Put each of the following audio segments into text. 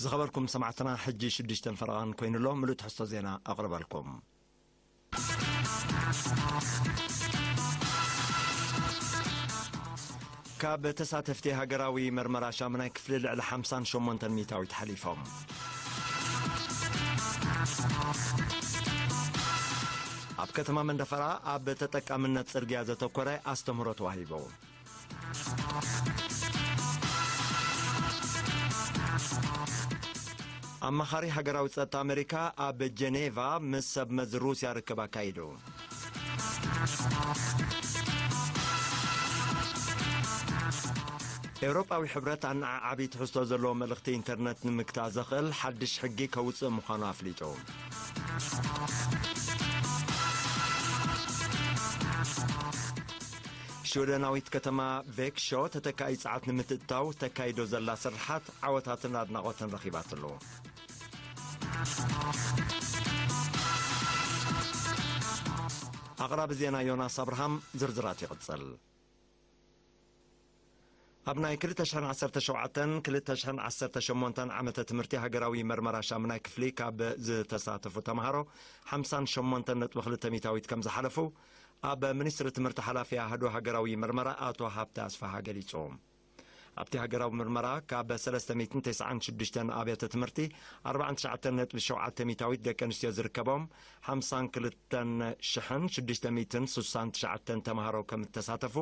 ዝኸበርኩም ሰማዕትና፣ ሕጂ ሽዱሽተን ፈረቓን ኮይኑሎ። ምሉእ ትሕዝቶ ዜና ኣቕርበልኩም። ካብ ተሳተፍቲ ሃገራዊ መርመራ ሻምናይ ክፍሊ ልዕሊ ሓምሳን ሸሞንተን ሚእታዊት ሓሊፎም። ኣብ ከተማ መንደፈራ ኣብ ተጠቃምነት ጽርግያ ዘተኮረ ኣስተምህሮ ተዋሂቡ። ኣማኻሪ ሃገራዊ ጸጥታ ኣመሪካ ኣብ ጀኔቫ ምስ ሰብ መዚ ሩስያ ርክብ ኣካይዱ። ኤውሮጳዊ ሕብረት ኣነዓዓቢ ትሕዝቶ ዘለዎ መልእኽቲ ኢንተርነት ንምግታእ ዘኽእል ሓድሽ ሕጊ ከውጽእ ምዃኑ ኣፍሊጡ። ሽወደናዊት ከተማ ቬክሾ ተተካኢ ጸዓት ንምትእትታው ተካይዶ ዘላ ስርሓት ዓወታትን ኣድናቖትን ረኺባትሉ። ኣቕራቢ ዜና ዮናስ ኣብርሃም። ዝርዝራት ይቕጽል። ኣብ ናይ ክልተ ሽሕን ዓሰርተ ሸውዓተን ክልተ ሽሕን ዓሰርተ ሸሞንተን ዓመተ ትምህርቲ ሃገራዊ መርመራ ሻምናይ ክፍሊ ካብ ዝተሳተፉ ተምሃሮ ሓምሳን ሸሞንተን ነጥቢ ክልተ ሚእታዊት ከም ዝሓለፉ ኣብ ሚኒስትሪ ትምህርቲ ሓላፊ ኣሃዱ ሃገራዊ መርመራ ኣቶ ሃብተ ኣስፋሃ ገሊጹ። ኣብቲ ሃገራዊ መርመራ ካብ ሰለስተ ሚእትን ተስዓን ሽዱሽተን ኣብያተ ትምህርቲ ኣርባዓን ትሽዓተን ነጥቢ ሸውዓተ ሚእታዊት ደቂ ኣንስትዮ ዝርከቦም ሓምሳን ክልተን ሽሕን ሽዱሽተ ሚእትን ስሳን ትሽዓተን ተምሃሮ ከም እተሳተፉ፣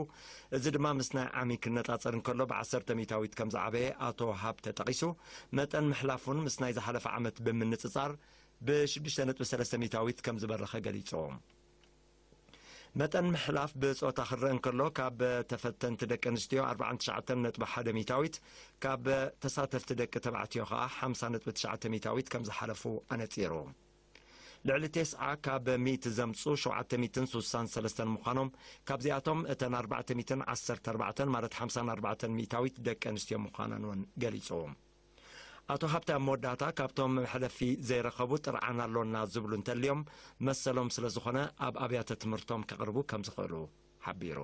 እዚ ድማ ምስ ናይ ዓሚ ክነጻጸር እንከሎ ብዓሰርተ ሚእታዊት ከም ዝዓበየ ኣቶ ሃብተ ጠቒሱ፣ መጠን ምሕላፉን ምስ ናይ ዝሓለፈ ዓመት ብምንጽጻር ብሽዱሽተ ነጥቢ ሰለስተ ሚእታዊት ከም ዝበረኸ ገሊጹ። መጠን ምሕላፍ ብጾታ ክረአ እንከሎ፣ ካብ ተፈተንቲ ደቂ ኣንስትዮ ኣርባዓን ትሽዓተን ነጥቢ ሓደ ሚእታዊት፣ ካብ ተሳተፍቲ ደቂ ተባዕትዮ ከኣ ሓምሳ ነጥቢ ትሽዓተ ሚእታዊት ከም ዝሓለፉ ኣነጺሩ። ልዕሊ ተስዓ ካብ ሚእቲ ዘምጽኡ ሸውዓተ ሚእትን ስሳን ሰለስተን ምዃኖም፣ ካብዚኣቶም እተን ኣርባዕተ ሚእትን ዓሰርተ ኣርባዕተን ማለት ሓምሳን ኣርባዕተን ሚእታዊት ደቂ ኣንስትዮ ምዃነን እውን ገሊጹ። ኣቶ ሃብተ ኣብ መወዳእታ፣ ካብቶም መሕለፊ ዘይረኸቡ ጥርዓን ኣሎና ዝብሉ እንተልዮም መሰሎም ስለ ዝኾነ ኣብ ኣብያተ ትምህርቶም ከቕርቡ ከም ዝኽእሉ ሓቢሩ።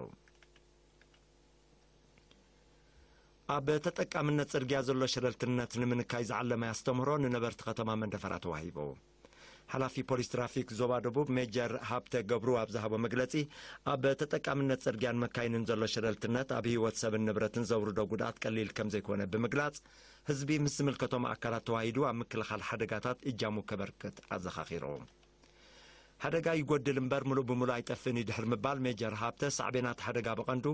ኣብ ተጠቃምነት ጽርግያ ዘሎ ሸለልትነት ንምንካይ ዝዓለመ ኣስተምህሮ ንነበርቲ ከተማ መንደፈራ ተዋሂቡ። ሓላፊ ፖሊስ ትራፊክ ዞባ ደቡብ ሜጀር ሃብተ ገብሩ ኣብ ዝሃቦ መግለጺ፣ ኣብ ተጠቃምነት ጽርግያን መካይንን ዘሎ ሸለልትነት ኣብ ህይወት ሰብን ንብረትን ዘውርዶ ጉድኣት ቀሊል ከም ዘይኮነ ብምግላጽ፣ ህዝቢ ምስ ዝምልከቶም ኣካላት ተዋሂዱ ኣብ ምክልኻል ሓደጋታት እጃሙ ከበርክት ኣዘኻኺሩ። ሓደጋ ይጎድል እምበር ምሉእ ብምሉእ ኣይጠፍእን እዩ ድሕሪ ምባል ሜጀር ሃብተ፣ ሳዕቤናት ሓደጋ ብቐንዱ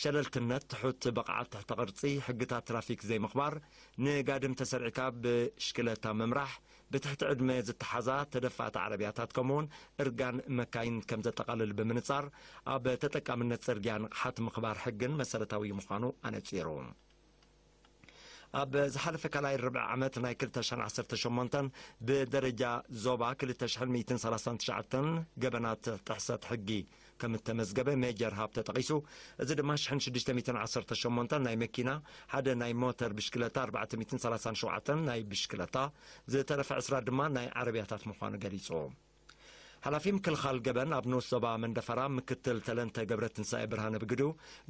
ሸለልትነት፣ ትሑት ብቕዓት ትሕተ ቅርጺ፣ ሕግታት ትራፊክ ዘይምኽባር፣ ንጋድም ተሰሪዕካ ብሽክለታ ምምራሕ፣ ብትሕቲ ዕድመ ዝተሓዛ ተደፋእቲ ዓረብያታት ከምኡውን እርጋን መካይን ከም ዘጠቓልል ብምንጻር፣ ኣብ ተጠቃምነት ጽርግያ ንቕሓት ምኽባር ሕግን መሰረታዊ ምዃኑ ኣነጺሩ። ኣብ ዝሓለፈ ካልኣይ ርብዒ ዓመት ናይ ክልተ ሽሕን ዓሰርተ ሸሞንተን ብደረጃ ዞባ ክልተ ሽሕን ሚእትን ሰላሳን ትሽዓተን ገበናት ጥሕሰት ሕጊ ከም እተመዝገበ ሜጀር ሃብተ ጠቒሱ፣ እዚ ድማ ሽሕን ሽዱሽተ ሚእትን ዓሰርተ ሸሞንተን ናይ መኪና፣ ሓደ ናይ ሞተር ብሽክለታ፣ ኣርባዕተ ሚእትን ሰላሳን ሸውዓተን ናይ ብሽክለታ፣ ዝተረፈ ዕስራ ድማ ናይ ዓረብያታት ምዃኑ ገሊጹ። ሓላፊ ምክልኻል ገበን ኣብ ንኡስ ዞባ መንደፈራ ምክትል ተለንተ ገብረትንሳኤ ብርሃነ ብግዱ፣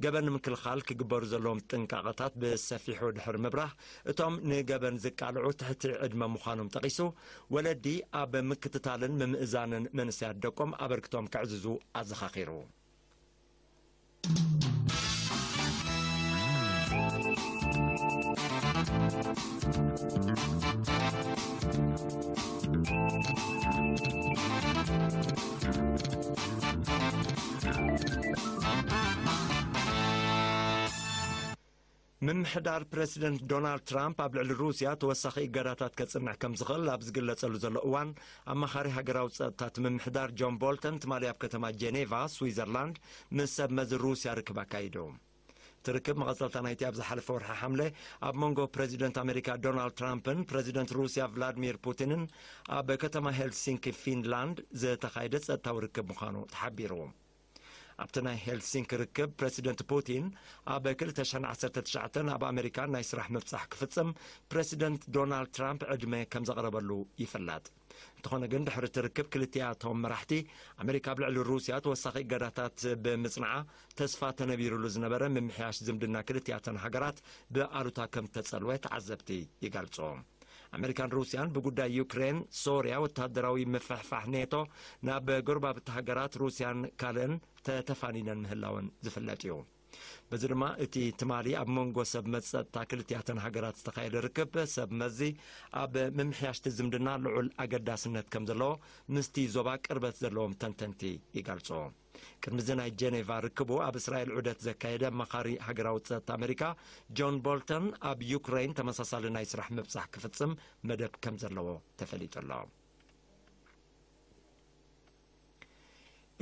ገበን ንምክልኻል ክግበሩ ዘለዎም ጥንቃቐታት ብሰፊሑ ድሕሪ ምብራህ፣ እቶም ንገበን ዝቃልዑ ትሕቲ ዕድመ ምዃኖም ጠቒሱ፣ ወለዲ ኣብ ምክትታልን ምምእዛንን መንእሰያት ደቆም ኣበርክቶም ከዕዝዙ ኣዘኻኺሩ። ምምሕዳር ፕረሲደንት ዶናልድ ትራምፕ ኣብ ልዕሊ ሩስያ ተወሳኺ እገዳታት ከጽንዕ ከም ዝኽእል ኣብ ዝግለጸሉ ዘሎ እዋን፣ ኣማኻሪ ሃገራዊ ጸጥታ እቲ ምምሕዳር ጆን ቦልተን ትማሊ ኣብ ከተማ ጀኔቫ፣ ስዊዘርላንድ፣ ምስ ሰብ መዚ ሩስያ ርክብ ኣካይዱ። እቲ ርክብ መቐጸልታ ናይቲ ኣብ ዝሓለፈ ወርሒ ሓምለ ኣብ መንጎ ፕረዚደንት ኣመሪካ ዶናልድ ትራምፕን ፕረዚደንት ሩስያ ቭላድሚር ፑቲንን ኣብ ከተማ ሄልሲንኪ ፊንላንድ ዝተኻየደ ጸጥታዊ ርክብ ምዃኑ ተሓቢሩ። ኣብቲ ናይ ሄልሲንኪ ርክብ ፕረዚደንት ፑቲን ኣብ ክልተ ሽሕን ዓሰርተ ትሽዓተን ኣብ ኣመሪካ ናይ ስራሕ ምብጻሕ ክፍጽም ፕረዚደንት ዶናልድ ትራምፕ ዕድመ ከም ዘቕረበሉ ይፍለጥ። እንተኾነ ግን ድሕሪ እቲ ርክብ ክልቲኣቶም መራሕቲ ኣመሪካ ኣብ ልዕሊ ሩስያ ተወሳኺ እገዳታት ብምጽንዓ ተስፋ ተነቢሩሉ ዝነበረ ምምሕያሽ ዝምድና ክልቲኣተን ሃገራት ብኣሉታ ከም እተጸልወ ተዓዘብቲ ይገልጹ። ኣመሪካን ሩስያን ብጉዳይ ዩክሬን፣ ሶርያ፣ ወተሃደራዊ ምፍሕፋሕ ኔቶ ናብ ጎረባብቲ ሃገራት ሩስያን ካልእን ተተፋኒነን ምህላወን ዝፍለጥ እዩ። በዚ ድማ እቲ ትማሊ ኣብ መንጎ ሰብ መዚ ጸጥታ ክልቲኣተን ሃገራት ዝተኻየደ ርክብ ሰብ መዚ ኣብ ምምሕያሽቲ ዝምድና ልዑል ኣገዳስነት ከም ዘለዎ ምስቲ ዞባ ቅርበት ዘለዎም ተንተንቲ ይገልጹ። ቅድሚ እዚ ናይ ጀኔቫ ርክቡ ኣብ እስራኤል ዑደት ዘካየደ ኣማኻሪ ሃገራዊ ጸጥታ ኣመሪካ ጆን ቦልተን ኣብ ዩክሬን ተመሳሳሊ ናይ ስራሕ ምብጻሕ ክፍጽም መደብ ከም ዘለዎ ተፈሊጡ ኣሎ።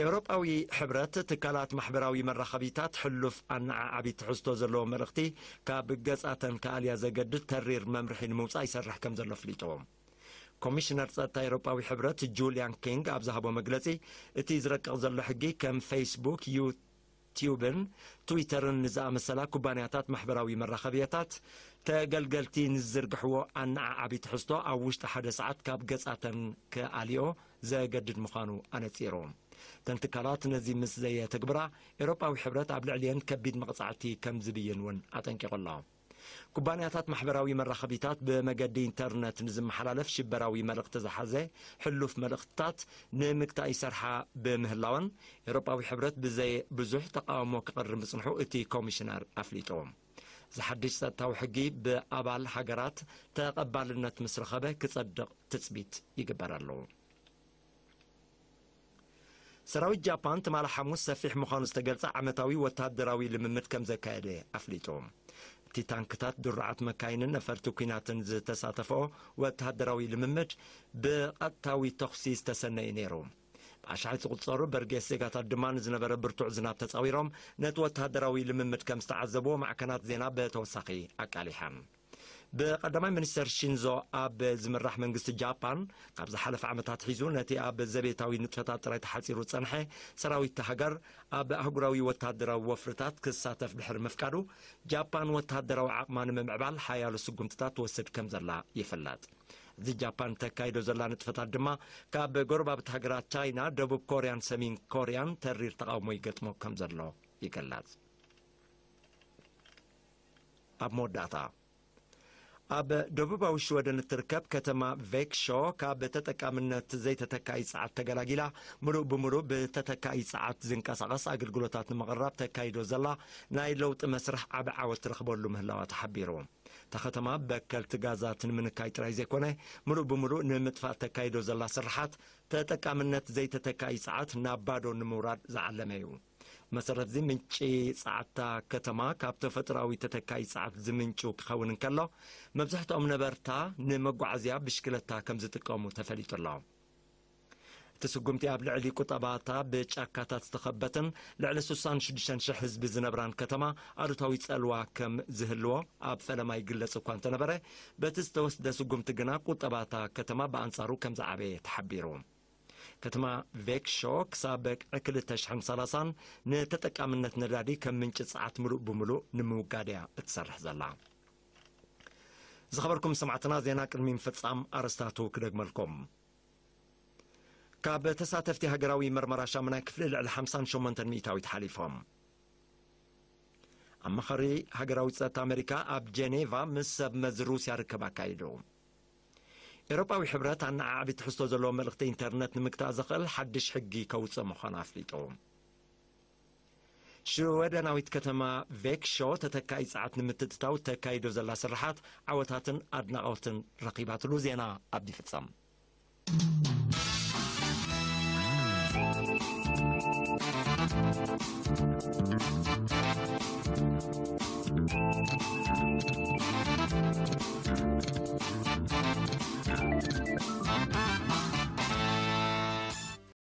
ኤውሮጳዊ ሕብረት ትካላት ማሕበራዊ መራኸቢታት ሕሉፍ ኣነዓዓቢ ትሕዝቶ ዘለዎ መልእኽቲ ካብ ገጻተን ክኣልያ ዘገድድ ተሪር መምርሒ ንምውጻእ ይሰርሕ ከም ዘሎ ኣፍሊጡ። ኮሚሽነር ጸጥታ ኤውሮጳዊ ሕብረት ጁልያን ኪንግ ኣብ ዝሃቦ መግለጺ፣ እቲ ዝረቅቕ ዘሎ ሕጊ ከም ፌስቡክ፣ ዩቲዩብን ትዊተርን ንዝኣመሰላ ኩባንያታት ማሕበራዊ መራኸቢያታት ተገልገልቲ ንዝዝርግሕዎ ኣነዓዓቢ ትሕዝቶ ኣብ ውሽጢ ሓደ ሰዓት ካብ ገጻተን ክኣልዮ ዘገድድ ምዃኑ ኣነጺሩ። እተን ትካላት ነዚ ምስ ዘየተግብራ፣ ኤውሮጳዊ ሕብረት ኣብ ልዕሊየን ከቢድ መቕጻዕቲ ከም ዝብይን እውን ኣጠንቂቑ ኣሎ። ኩባንያታት ማሕበራዊ መራኸቢታት ብመገዲ ኢንተርነት ንዝመሓላለፍ ሽበራዊ መልእኽቲ ዝሓዘ ሕሉፍ መልእኽትታት ንምግታእ ይሰርሓ ብምህላወን፣ ኤውሮጳዊ ሕብረት ብዘይ ብዙሕ ተቃውሞ ክቕርብ ምጽንሑ እቲ ኮሚሽነር ኣፍሊጡ። እዚ ሓድሽ ጸጥታዊ ሕጊ ብኣባል ሃገራት ተቐባልነት ምስ ረኸበ ክጸድቕ ትጽቢት ይግበረሉ። ሰራዊት ጃፓን ትማሊ ሓሙስ ሰፊሕ ምዃኑ ዝተገልጸ ዓመታዊ ወተሃደራዊ ልምምድ ከም ዘካየደ ኣፍሊጡ። እቲ ታንክታት፣ ድሩዓት መካይንን ነፈርቲ ኲናትን ዝተሳተፈኦ ወተሃደራዊ ልምምድ ብቐጥታዊ ተኹሲ ዝተሰነየ ነይሩ። ብኣሽሓት ዝቑጸሩ በርጌስ ዜጋታት ድማ ንዝነበረ ብርቱዕ ዝናብ ተጻዊሮም ነቲ ወተሃደራዊ ልምምድ ከም ዝተዓዘብዎ ማዕከናት ዜና ብተወሳኺ ኣቃሊሐን። ብቐዳማይ ሚኒስተር ሺንዞ ኣብ ዝምራሕ መንግስቲ ጃፓን፣ ካብ ዝሓለፈ ዓመታት ሒዙ ነቲ ኣብ ዘቤታዊ ንጥፈታት ጥራይ ተሓጺሩ ዝጸንሐ ሰራዊት ሃገር ኣብ ኣህጉራዊ ወተሃደራዊ ወፍርታት ክሳተፍ ድሕሪ ምፍቃዱ፣ ጃፓን ወተሃደራዊ ዓቕማ ንምምዕባል ሓያሎ ስጉምትታት ትወስድ ከም ዘላ ይፍለጥ። እዚ ጃፓን ተካይዶ ዘላ ንጥፈታት ድማ ካብ ጎረባብቲ ሃገራት ቻይና፣ ደቡብ ኮርያን ሰሜን ኮርያን ተሪር ተቓውሞ ይገጥሞ ከም ዘሎ ይግለጽ። ኣብ መወዳእታ፣ ኣብ ደቡባዊ ሽወደን እትርከብ ከተማ ቬክሾ ካብ ተጠቃምነት ዘይተተካኢ ጸዓት ተገላጊላ፣ ምሉእ ብምሉእ ብተተካኢ ጸዓት ዝንቀሳቐስ ኣገልግሎታት ንምቕራብ ተካይዶ ዘላ ናይ ለውጢ መስርሕ ዓቢ ዓወት ትረኽበሉ ምህላዋ ተሓቢሩ። እታ ከተማ በከልቲ ጋዛት ንምንካይ ጥራይ ዘይኮነ፣ ምሉእ ብምሉእ ንምጥፋእ ተካይዶ ዘላ ስርሓት ተጠቃምነት ዘይተተካኢ ጸዓት ናብ ባዶ ንምውራድ ዝዓለመ እዩ። መሰረት እዚ ምንጪ ጸዓታ ከተማ ካብ ተፈጥሮኣዊ ተተካኢ ጸዓት ዝምንጩ ክኸውን እንከሎ፣ መብዛሕትኦም ነበርታ ንመጓዓዝያ ብሽክለታ ከም ዝጥቀሙ ተፈሊጡ ኣሎ። እቲ ስጉምቲ ኣብ ልዕሊ ቁጠባታ ብጫካታት ዝተኸበትን ልዕሊ ስሳን ሽዱሽተን ሽሕ ህዝቢ ዝነብራን ከተማ ኣሉታዊ ጸልዋ ከም ዝህልዎ ኣብ ፈለማ ይግለጽ እኳ እንተነበረ፣ በቲ ዝተወስደ ስጉምቲ ግና ቁጠባታ ከተማ ብኣንጻሩ ከም ዝዓበየ ተሓቢሩ። ከተማ ቬክሾ ክሳብ ዕክልተ ሽሕን ሰላሳን ንተጠቃምነት ነዳዲ ከም ምንጪ ጸዓት ምሉእ ብምሉእ ንምውጋድ እያ እትሰርሕ ዘላ። ዝኸበርኩም ሰማዕትና፣ ዜና ቅድሚ ምፍጻም ኣርስታቱ ክደግመልኩም። ካብ ተሳተፍቲ ሃገራዊ መርመራ ሻሙናይ ክፍሊ ልዕሊ ሓምሳን ሸሞንተን ሚእታዊት ሓሊፎም። ኣማኻሪ ሃገራዊ ጸጥታ ኣመሪካ ኣብ ጀኔቫ ምስ ሰብ መዚ ሩስያ ርክብ ኣካይዱ። ኤውሮጳዊ ሕብረት ኣነዓዓቢ ትሕዝቶ ዘለዎ መልእኽቲ ኢንተርነት ንምግታእ ዘኽእል ሓድሽ ሕጊ ከውጽእ ምዃኑ ኣፍሊጡ። ሽወደናዊት ከተማ ቬክሾ ተተካኢ ጸዓት ንምትእትታው ተካይዶ ዘላ ስርሓት ዓወታትን ኣድናቖትን ረኺባትሉ። ዜና ኣብዲ ፍጸም።